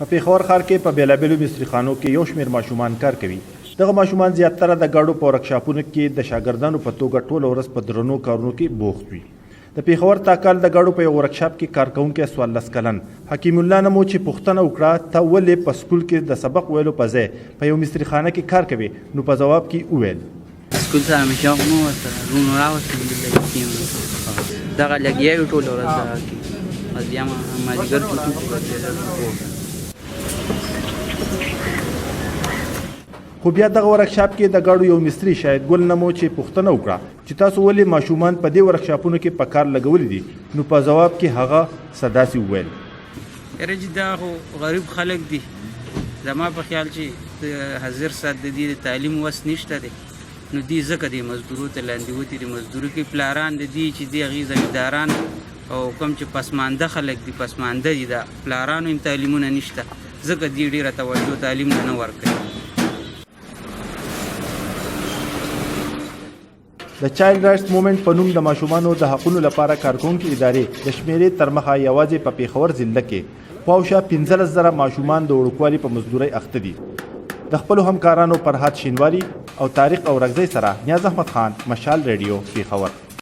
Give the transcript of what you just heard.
په پېښور ښار کې په بېلابېلو مستري خانو کې یو شمېر ماشومان کار کوي. دغه ماشومان زیاتره د ګاډو په ورکشاپونو کې د شاګردانو په توګه ټوله ورځ په درنو کارونو کې بوخت وي. د پېښور تاکال د ګاډو په یو ورکشاپ کې کارکوونکی 14 کلن حکیم الله نه مو چې پوښتنه وکړه ته ولې په سکول کې د سبق ویلو په ځای په یو مستري خانه کې کار کوې نو په ځواب کې وویل. سکول سره مې شوق نه ورسره رونو راوستم دلته کې دغه لګیا یو ټوله ورځ دغه کې بس بیا مازدیګر ټوټو کې بس خو بیا دغه ورکشاپ کې د ګاډو یو مستري شاهد ګل نه مو چې پوښتنه وکړه چې تاسو ولې ماشومان په دې ورکشاپونو کې په کار لګولي دي نو په ځواب کې هغه څه داسې وویل. یاره جی دا خو غریب خلک دي زما په خیال چې د حاضر سات د دې د تعلیم وس نشته دی نو دی ځکه دی مزدورو ته لاندې وتی دي مزدوري کوي پلاران د دې چې دی هغې زمینداران او کوم چې پسمانده خلک دي پسمانده دي دا پلارانو هم تعلیمونه نشته ځکه دی ډیره توجه تعلیم له نه ورکوي. د چایلډ رایټس موومنټ په نوم د ماشومانو د حقونو لپاره کارکونکي ادارې د شمیرې تر مخه یوازې په پېښور ضلع کې خواوشا 15 زره ماشومان د وړوکوالي په مزدورۍ اخته دي. د خپلو همکارانو فرهاد شینواري او طارق اورکزۍ سره نیاز احمد خان، مشال ریډیو، پېښور.